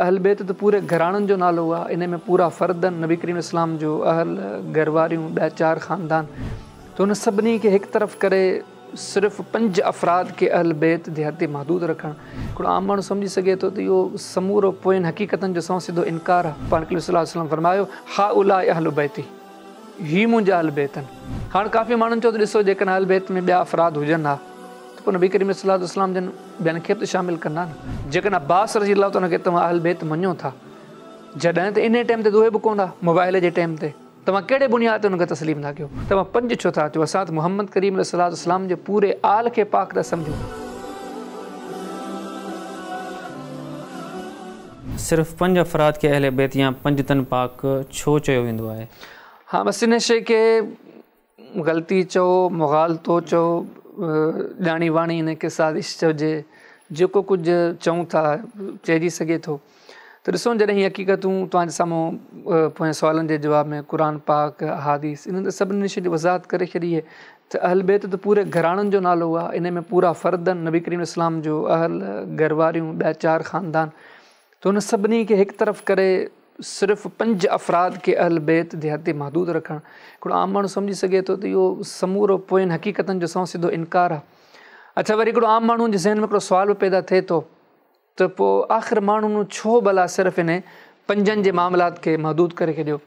اهل بيت ته پوري گهراڻن جو نالو آ، انهي ۾ پورا فرد آهن، نبي ڪريم اسلام جو اهل، گهرواريون، ٻيا چار خاندان، ته ان سڀني کي هڪ طرف ڪري صرف پنج افراد کي اهل بيت جي حد تي محدود رکڻ، هڪڙو عام ماڻهو سمجهي سگهي ٿو ته اهو سمورو پوين حقيقتن جو سنئون سڌو انڪار آ. پاڻ ڪريم صلي الله عليه وسلم فرمايو، هؤلاء اهل بيتي، هي منهنجا اهل بيت آهن. هاڻ ڪافي ماڻهن چيو ته ڏسو جيڪڏهن اهل بيت ۾ ٻيا افراد هجن ها ته پوء نبي ڪريم صلي الله عليه وسلم جن ٻين کي به ته شامل ڪندا نه. جيڪڏهن عباس رضي الله تعالٰي عنه کي توهان اهل بيت مڃو ٿا جڏهن ته انهي ٽيم تي ته اهي به ڪونه ها مباهلي جي ٽيم تي توهان ڪهڙي بنياد تي انهن کي تسليم ٿا ڪيو؟ توهان پنج ڇو ٿا چئو؟ اسان ته محمد ڪريم عليه الصلوة والسلام جي پوري آل کي پاڪ ٿا سمجهون. صرف پنج افراد کي اهل بيت يا پنجتن پاڪ ڇو چيو ويندو آهي؟ ها بس ان شيء کي غلطي چئو، مغالطو چئو، ڄاڻي واڻي ان کي سازش چئجي، جيڪو ڪجهه چئون ٿا چئجي سگهي ٿو. ته ڏسو جڏهن هي حقيقتون توهان جي سامهون پوئين سوالن جي جواب ۾ قرآن پاڪ، احاديث انهن سڀني شين جي وضاحت ڪري ڇڏي آهي ته اهل بيت ته پوري گهراڻن جو نالو آهي، انهي ۾ پورا فرد آهن، نبي ڪريم اسلام جو اهل، گهرواريون، ٻيا چار خاندان، ته ان سڀني کي هڪ طرف ڪري صرف پنج افراد کي اهل بيت جي حد تي محدود رکڻ، هڪڙو عام ماڻهو سمجهي سگهي ٿو ته اهو سمورو پوين حقيقتن جو سنئون سڌو انڪار آهي. اڇا وري هڪڙو عام ماڻهو جي ذهن ۾ هڪڙو سوال به پيدا ٿئي ٿو ته پوء آخر ماڻهن ڇو ڀلا صرف انهي پنجن جي معاملات کي محدود ڪري ڇڏيو؟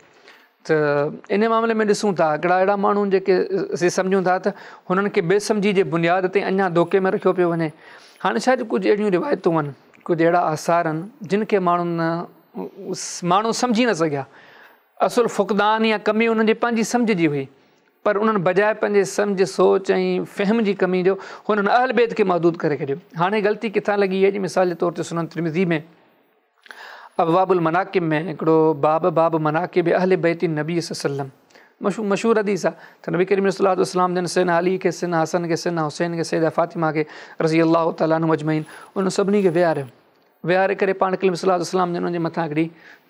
ته انهي معاملي ۾ ڏسون ٿا هڪڙا اهڙا ماڻهو جيڪي اسين سمجهون ٿا ته هنن کي بي سمجهي جي بنياد تي اڃا ڌوڪي ۾ رکيو پيو وڃي. هاڻي شايد ڪجهه اهڙيون روايتون آهن، ڪجهه اهڙا آثار آهن جن کي ماڻهن ماڻهو سمجهي نه سگهيا. اصل فقدان يا ڪمي انهن جي پنهنجي سمجهه جي هئي پر انهن بجاء پنهنجي سمجهه، سوچ ۽ فهم جي ڪمي جو هنن اهل بيت کي محدود ڪري ڇڏيو. هاڻي غلطي ڪٿان لڳي آهي جي مثال جي طور تي سنن ترمذي ۾ ابواب المناقب ۾ هڪڙو باب باب مناقب اهل بيت النبي صلي الله عليه وسلم مشهور مشهور حديث آ ته نبي ڪريم صلي الله عليه وسلم جن سيدنا علي کي سيدنا حسن کي سيدنا حسين کي سيده فاطمه کي رضي الله تعالٰي عنهم اجمعين انهن سڀني کي ويهاريو ويهاري ڪري پاڻ ڪريم صلي الله عليه وسلم جن انهن جي مٿان هڪڙي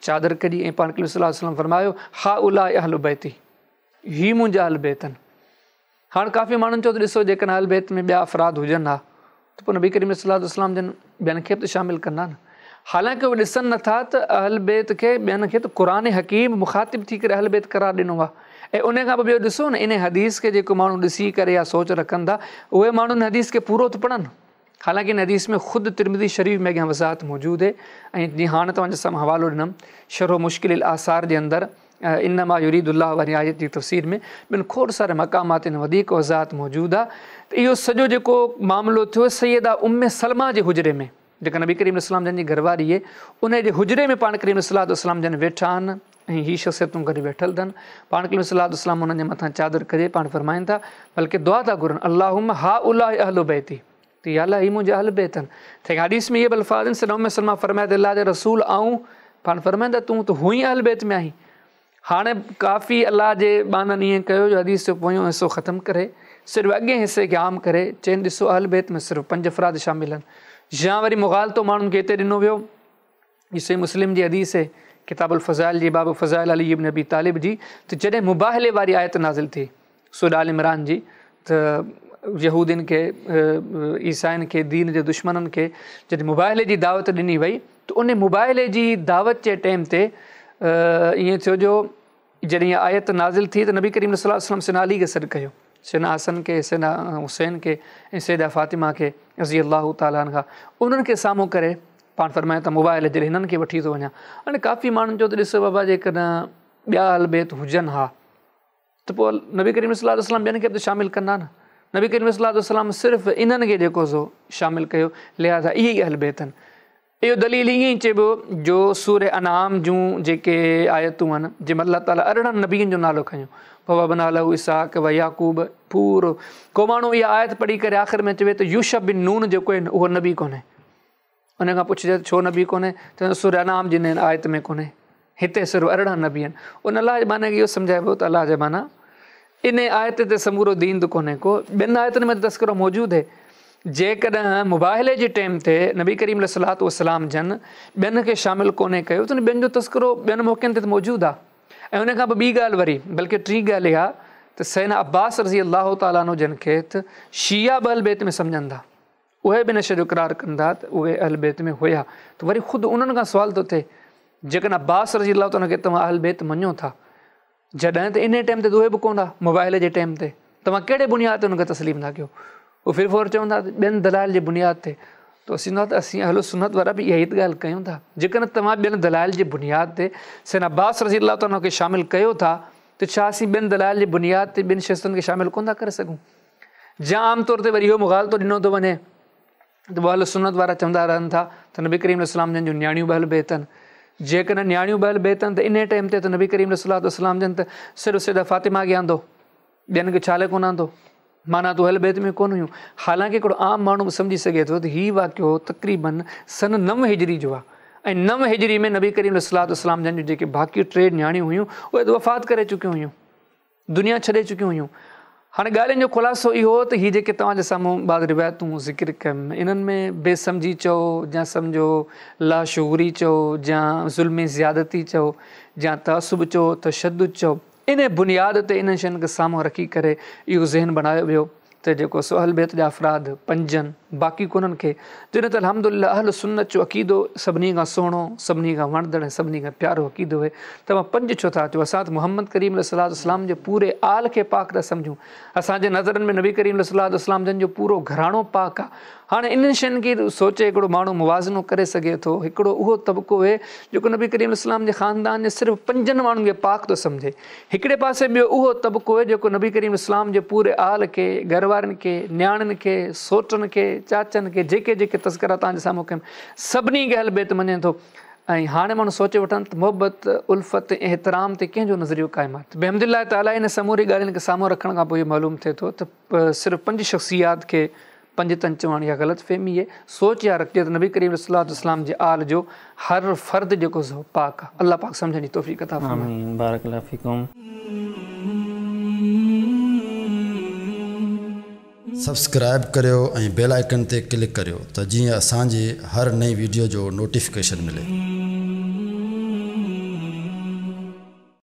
چادر ڪڍي ۽ پاڻ ڪريم صلي الله عليه وسلم فرمايو هؤلاء اهل بيتي هي منهنجا اهل بيت آهن. هاڻ ڪافي ماڻهن چيو ته ڏسو جيڪڏهن اهل بيت ۾ ٻيا افراد هجن ها ته پوء نبي ڪريم صلي الله عليه وسلم جن ٻين کي به ته شامل ڪندا نه. حالانڪه اهي ڏسن نه ٿا ته اهل بيت کي ٻين کي ته قرآن حڪيم مخاطب ٿي ڪري اهل بيت قرار ڏنو آهي ۽ ان کان پوء ٻيو ڏسو نه ان حديث کي جيڪو ماڻهو ڏسي ڪري يا سوچ رکن ٿا اهي ماڻهو ان حديث کي پورو ته پڙهن. حالانڪه ان حديث ۾ خود ترمذي شريف ۾ اڳيان وضاحت موجود آهي ۽ جيئن هاڻ توهان جي سامهون حوالو ڏنم شرح مشڪل الاثار جي اندر انما يريد الله واري آيت جي تفسير ۾ ٻين کوڙ ساري مقامات تي وڌيڪ وضاحت موجود آهي ته اهو سڄو جيڪو معاملو ٿيو سيده ام سلمه جي حجري ۾ جيڪا نبي ڪريم اسلام جن جي گهر واري آهي ان جي حجري ۾ پاڻ ڪريم صلي الله وسلم جن ويٺا آهن ۽ هي شخصيتون گڏ ويٺل اٿن پاڻ ڪريم صلي الله وسلم انهن جي مٿان چادر ڪڍي پاڻ فرمائن ٿا بلڪه دعا ٿا گهرن اللهم هؤلاء اهل بيتي ته يا الله هي منهنجا اهل بيت آهن ته حديث ۾ اهي به الفاظ آهن سيده ام سلمه فرمايا ته الله جي رسول آئون پاڻ فرمائن ٿا تون ته هونئن اهل بيت ۾ آهين هاڻي ڪافي الله جي ٻانهن ائين ڪيو جو حديث جو پويون حصو ختم ڪري صرف اڳئين حصي کي عام ڪري چين ڏسو اهل بيت ۾ صرف پنج افراد شامل آهن يا وري مغالطو ماڻهن کي هتي ڏنو ويو هي صحيح مسلم جي حديث آهي ڪتاب الفضائل جي باب فضائل علي ابن ابي طالب جي ته جڏهن مباهلي واري آيت نازل ٿي سورة آل عمران جي ته يهودين کي عيسائين کي دين جي دشمنن کي جڏهن مباهلي جي دعوت ڏني وئي ته ان مباهلي جي دعوت جي ٽيم تي ائين ٿيو جو جڏهن اها آيت نازل ٿي ته نبي ڪريم صلي الله عليه وسلم سيدنا علي کي سڏ ڪيو، سيدنا حسن کي، سيدنا حسين کي ۽ سيده فاطمه کي رضي الله تعالٰي عنها انهن کي سامهون ڪري پاڻ فرمايو ته مباهلي جي لاء هنن کي وٺي ٿو وڃان. هاڻي ڪافي ماڻهن چيو ته ڏسو بابا جيڪڏهن ٻيا اهل بيت هجن ها ته پوء نبي ڪريم صلي الله عليه وسلم ٻين کي به ته شامل ڪندا نه. نبي ڪريم صلي الله عليه وسلم صرف انهن کي جيڪو سو شامل ڪيو لهذا اهي ئي اهل بيت آهن. اهو دليل ائين ئي چئبو جو سوره انعام جون جيڪي آيتون آهن جنهن ۾ الله تعاليٰ 18 نبين جو نالو کنيو ووهبنا له اسحاق و يعقوب پورو ڪو ماڻهو اها آيت پڙهي ڪري آخر ۾ چوي ته يوشع بن نون جيڪو آهي اهو نبي ڪونهي ان کان پڇجي ته ڇو نبي ڪونهي ته سوره انعام جي ان آيت ۾ ڪونهي هتي صرف 18 نبي آهن ان الله جي ٻانهي کي اهو سمجهائبو ته الله جا ٻانها ان آيت تي سمورو دين ته ڪونهي ڪو ٻين آيتن ۾ ته تذڪرو موجود آهي جيڪڏهن مباهلي جي ٽيم تي نبي ڪريم عليه الصلوة والسلام جن ٻين کي شامل ڪونهي ڪيو ته ٻين جو تذڪرو ٻين موقعن تي ته موجود آهي ۽ ان کان پوء ٻي ڳالهه وري بلڪه ٽين ڳالهه اها ته سيدنا عباس رضي الله تعالٰي عنه جن کي ته شيعا به اهل بيت ۾ سمجهن ٿا. اهي به ان شيء جو اقرار ڪن ٿا ته اهي اهل بيت ۾ هيا ته وري خود انهن کان سوال ٿو ٿئي جيڪڏهن عباس رضي الله تعالٰي کي توهان اهل بيت مڃو ٿا جڏهن ته انهي ٽائيم تي ته اهي به ڪونه هئا مباهلي جي ٽائيم تي توهان ڪهڙي بنياد تي انهن کي تسليم ٿا ڪيو؟ هو ڦر فور چون ٿا ته ٻين دلائل جي بنياد تي ته اسين چون ٿا ته اسين اهل سنت وارا به اها ئي ته ڳالهه ڪيون ٿا جيڪڏهن توهان ٻين دلائل جي بنياد تي سيدنا عباس رضي الله تعالٰي کي شامل ڪيو ٿا ته ڇا اسين ٻين دلائل جي بنياد تي ٻين شخصن کي شامل ڪونه ٿا ڪري سگهون؟ جا عام طور تي وري اهو مغالطو ڏنو ٿو وڃي ته اهل سنت وارا چوندا رهن ٿا ته نبي ڪريم عليه السلام جن جون نياڻيون به اهل بيت آهن. جيڪڏهن نياڻيون به اهل بيت آهن ته انهي ٽائيم تي ته نبي ڪريم عليه الصلوة والسلام جن ته صرف سيده فاطمه کي آندو ٻين کي ڇا لاء ڪونه آندو؟ معنيٰ ته اهل بيت ۾ ڪونه هيون. حالانڪه هڪڙو عام ماڻهو به سمجهي سگهي ٿو ته هي واقعو تقريباً سن نو هجري جو آهي ۽ نو هجري ۾ نبي ڪريم عليه الصلوة والسلام جن جون جيڪي باقي ٽي نياڻيون هيون اهي ته وفات ڪري چڪيون هيون. دنيا ڇڏي چڪيون هيون. هاڻي ڳالهين جو خلاصو اهو ته هي جيڪي توهان جي سامهون بعض روايتون ذڪر ڪيم انهن ۾ بي سمجهي چئو يا سمجهو لاشعوري چئو يا ظلم زيادتي چئو يا تعصب چئو تشدد چئو انهي بنياد تي انهن شين کي سامهون رکي ڪري اهو ذهن بڻايو ويو ته جيڪو سو اهل بيت جا افراد پنجن باقي ڪونهن کي جڏهن ته الحمد لله اهل سنت جو عقيدو سڀني کان سهڻو سڀني کان وڻندڙ ۽ سڀني کان پيارو عقيدو اهي توهان پنج ڇو ٿا چئو اسان ته محمد ڪريم عليه الصلوة والسلام جي پوري آل کي پاڪ ٿا سمجهون اسان جي نظرن ۾ نبي ڪريم عليه الصلوة والسلام جن جو پورو گهراڻو پاڪ آهي هاڻي انهن شين کي سوچي هڪڙو ماڻهو موازنو ڪري سگهي ٿو. هڪڙو اهو طبقو اهي جيڪو نبي ڪريم عليه السلام جي خاندان جي صرف پنجن ماڻهن کي پاڪ ٿو سمجهي. هڪڙي پاسي ٻيو اهو طبقو اهي جيڪو نبي ڪريم عليه السلام جي پوري آل کي، گهر وارن کي، نياڻين کي، سوٽن کي، چاچن کي جيڪي جيڪي تذڪرا توهان جي سامهون ڪيم سڀني کي اهل بيت مڃي ٿو ۽ هاڻي ماڻهو سوچي وٺن ته محبت، الفت ۽ احترام تي ڪنهن جو نظريو قائم آهي. ته بحمد الله تعاليٰ انهن سموري ڳالهين کي سامهون رکڻ کان پوء اهو معلوم ٿئي ٿو ته صرف پنج شخصيات کي پنج تن چوڻ اها غلط فهمي اهي، سوچ اها رکجي ته نبي ڪريم عليه الصلوة والسلام جي آل جو هر فرد جيڪو سو پاڪ آ. الله پاڪ سمجهڻ جي توفيق عطا فرمائي. آمين بارڪ الله فيڪم. سبسڪرائيب ڪريو ۽ بيل آئيڪن تي ڪلڪ ڪريو ته جيئن اسان جي هر نئين ويڊيو جو نوٽيفڪيشن ملي.